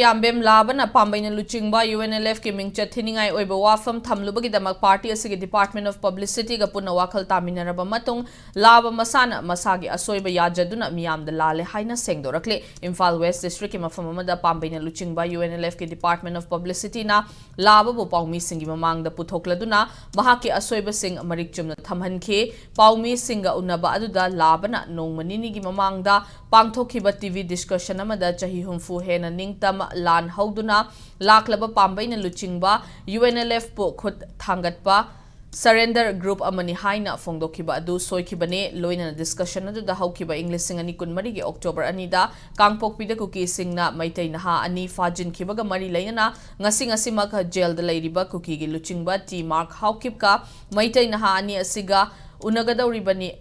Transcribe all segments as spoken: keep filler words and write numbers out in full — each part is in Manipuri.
ꯌꯥꯝꯕꯦꯝ ꯂꯥꯕꯅ ꯄꯥꯝꯕꯩꯅ ꯂꯨꯆꯤꯡꯕ UNLFꯀꯤ ꯃꯤꯡꯆꯠ ꯊꯤꯅꯤꯡꯉꯥꯏ ꯑꯣꯏꯕ ꯋꯥꯐꯝ ꯊꯝꯂꯨꯕꯒꯤꯗꯃꯛ party ꯑꯁꯤꯒꯤ Department of Publicityꯒ ꯄꯨꯟꯅ ꯋꯥꯈꯜ ꯇꯥꯃꯤꯟꯅꯔꯕ ꯃꯇꯨꯡ, ꯂꯥꯕ ꯃꯁꯥꯅ ꯃꯁꯥꯒꯤ ꯑꯁꯣꯏꯕ ꯌꯥꯖꯗꯨꯅ ꯃꯤꯌꯥꯝꯗ ꯂꯥꯜꯂꯦ ꯍꯥꯏꯅ ꯁꯦꯡꯗꯣꯔꯛꯂꯤ꯫ ꯏꯝꯐꯥꯜ West Districtꯀꯤ ꯃꯐꯝ ꯑꯃꯗ ꯄꯥꯝꯕꯩꯅ ꯂꯨꯆꯤꯡꯕ UNLFꯀꯤ Department of Publicityꯅ ꯂꯥꯕꯕꯨ ꯄꯥꯎꯃꯤꯁꯤꯡꯒꯤ ꯃꯃꯥꯡꯗ ꯄꯨꯊꯣꯛꯂꯗꯨꯅ ꯃꯍꯥꯛꯀꯤ ꯑꯁꯣꯏꯕꯁꯤꯡ ꯃꯔꯤꯛ ꯆꯨꯝꯅ ꯊꯝꯍꯟꯈꯤ꯫ ꯄꯥꯎꯃꯤꯁꯤꯡꯒ ꯎꯅꯕ ꯑꯗꯨꯗ ꯂꯥꯕꯅ ꯅꯣꯡꯃ ꯅꯤꯅꯤꯒꯤ ꯃꯃꯥꯡꯗ ꯄꯥꯡꯊꯣꯛꯈꯤꯕ TV discussion ꯑꯃꯗ ꯆꯍꯤ ꯍꯨꯝꯐꯨ ꯍꯦꯟꯅ ꯅꯤꯡꯇꯝ ꯂꯥꯟ ꯍꯧꯗꯨꯅ ꯂꯥꯛꯂꯕ ꯄꯥꯝꯕꯩꯅ ꯂꯨꯆꯤꯡꯕ UNLFꯄꯨ ꯈꯨꯠ ꯊꯥꯡꯒꯠꯄ surrender group ꯑꯃꯅꯤ ꯍꯥꯏꯅ ꯐꯣꯡꯗꯣꯛꯈꯤꯕ ꯑꯗꯨ ꯁꯣꯏꯈꯤꯕꯅꯤ꯫ ꯂꯣꯏꯅꯅ discussion ꯑꯗꯨꯗ ꯍꯧꯈꯤꯕ ꯏꯪ ꯂꯤꯁꯤꯡ ꯑꯅꯤ ꯀꯨꯟꯃꯔꯤꯒꯤ October ꯑꯅꯤꯗ ꯀꯥꯡꯄꯣꯛꯄꯤꯗ ꯀꯨꯀꯤꯁꯤꯡꯅ ꯃꯩꯇꯩ ꯅꯍꯥ ꯑꯅꯤ ꯐꯥꯖꯤꯟꯈꯤꯕꯒ ꯃꯔꯤ ꯂꯩꯅꯅ ꯉꯁꯤ ꯉꯁꯤꯃꯛ ꯖꯦꯜꯗ ꯂꯩꯔꯤꯕ ꯀꯨꯀꯤꯒꯤ ꯂꯨꯆꯤꯡꯕ ꯇꯤ ꯃꯥꯔꯛ ꯍꯥꯎꯀꯤꯞꯀ ꯃꯩꯇꯩ ꯅꯍꯥ ꯑꯅꯤ ꯑꯁꯤꯒ ꯎꯅꯒꯗꯧꯔꯤꯕꯅꯤ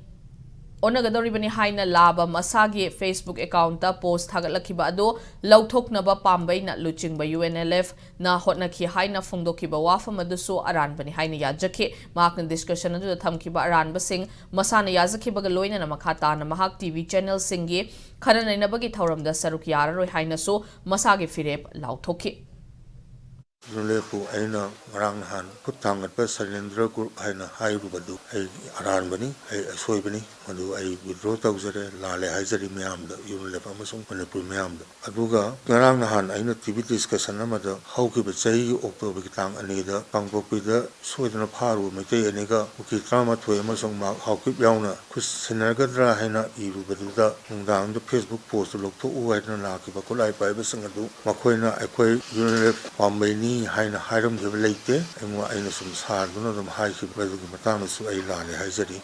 ꯑꯣꯟꯅꯒꯗꯧꯔꯤꯕꯅꯤ ꯍꯥꯏꯅ ꯂꯥꯕ ꯃꯁꯥꯒꯤ Facebook accountꯇ post ꯊꯥꯒꯠꯂꯛꯈꯤꯕ ꯑꯗꯨ ꯂꯧꯊꯣꯛꯅꯕ ꯄꯥꯝꯕꯩꯅ ꯂꯨꯆꯤꯡꯕ UNLFꯅ ꯍꯣꯠꯅꯈꯤ ꯍꯥꯏꯅ ꯐꯣꯡꯗꯣꯛꯈꯤꯕ ꯋꯥꯐꯝ ꯑꯗꯨꯁꯨ ꯑꯔꯥꯟꯕꯅꯤ ꯍꯥꯏꯅ ꯌꯥꯖꯈꯤ꯫ ꯃꯍꯥꯛꯅ discussion ꯑꯗꯨꯗ ꯊꯝꯈꯤꯕ ꯑꯔꯥꯟꯕꯁꯤꯡ ꯃꯁꯥꯅ ꯌꯥꯖꯈꯤꯕꯒ ꯂꯣꯏꯅꯅ ꯃꯈꯥ ꯇꯥꯅ ꯃꯍꯥꯛ TV channelꯁꯤꯡꯒꯤ ꯈꯟꯅ ꯅꯩꯅꯕꯒꯤ ꯊꯧꯔꯝꯗ ꯁꯔꯨꯛ ꯌꯥꯔꯔꯣꯏ ꯍꯥꯏꯅꯁꯨ ꯃꯁꯥꯒꯤ ꯐꯤꯔꯦꯞ ꯂꯥꯎꯊꯣꯛꯈꯤ꯫ UNLFꯄꯨ ꯑꯩꯅ ꯉꯔꯥꯡ ꯅꯍꯥꯟ ꯈꯨꯠ ꯊꯥꯡꯒꯠꯄ surrender group ꯍꯥꯏꯅ ꯍꯥꯏꯔꯨꯕꯗꯨ ꯑꯩ ꯑꯔꯥꯟꯕꯅꯤ, ꯑꯩ ꯑꯁꯣꯏꯕꯅꯤ꯫ ꯃꯗꯨ ꯑꯩ withdraw ꯇꯧꯖꯔꯦ, ꯂꯥꯜꯂꯦ ꯍꯥꯏꯖꯔꯤ ꯃꯌꯥꯝꯗ, UNLF ꯑꯃꯁꯨꯡ ꯃꯅꯤꯄꯨꯔ ꯃꯤꯌꯥꯝꯗ꯫ ꯑꯗꯨꯒ ꯉꯔꯥꯡ ꯅꯍꯥꯟ ꯑꯩꯅ TV discussion ꯑꯃꯗ ꯍꯧꯈꯤꯕ ꯆꯍꯤꯒꯤ Octoberꯒꯤ ꯇꯥꯡ ꯑꯅꯤꯗ ꯀꯥꯡꯄꯣꯛꯄꯤꯗ ꯁꯣꯏꯗꯅ ꯐꯥꯔꯨꯕ ꯃꯩꯇꯩ ꯑꯅꯤꯒ ꯀꯨꯀꯤ ꯇꯔꯥꯃꯥꯊꯣꯏ ꯑꯃꯁꯨꯡ ꯃꯥꯔꯛ ꯍꯥꯎꯀꯤꯞ ꯌꯥꯎꯅ ꯈꯨꯠ ꯁꯤꯟꯅꯒꯗ꯭ꯔꯥ ꯍꯥꯏꯅ ꯏꯔꯨꯕꯗꯨꯗ ꯅꯨꯡꯗꯥꯡꯗ Facebook postꯇꯨ ꯂꯧꯊꯣꯛꯎ ꯍꯥꯏꯗꯨꯅ ꯂꯥꯛꯈꯤꯕ ꯈꯨꯠꯂꯥꯏ ꯄꯥꯏꯕꯁꯤꯡ ꯑꯗꯨ ꯃꯈꯣꯏꯅ ꯑꯩꯈꯣꯏ UNLF ꯄꯥꯝꯕꯩꯅꯤ ꯍꯥꯏꯅ ꯍꯥꯏꯔꯝꯈꯤꯕ ꯂꯩꯇꯦ꯫ ꯑꯩꯉꯣꯟ-, ꯑꯩꯅ ꯁꯨꯝ ꯁꯥꯗꯨꯅ ꯑꯗꯨꯝ ꯍꯥꯏꯈꯤꯕ ꯑꯗꯨꯒꯤ ꯃꯇꯥꯡꯗꯁꯨ ꯑꯩ ꯂꯥꯜꯂꯦ ꯍꯥꯏꯖꯔꯤ꯫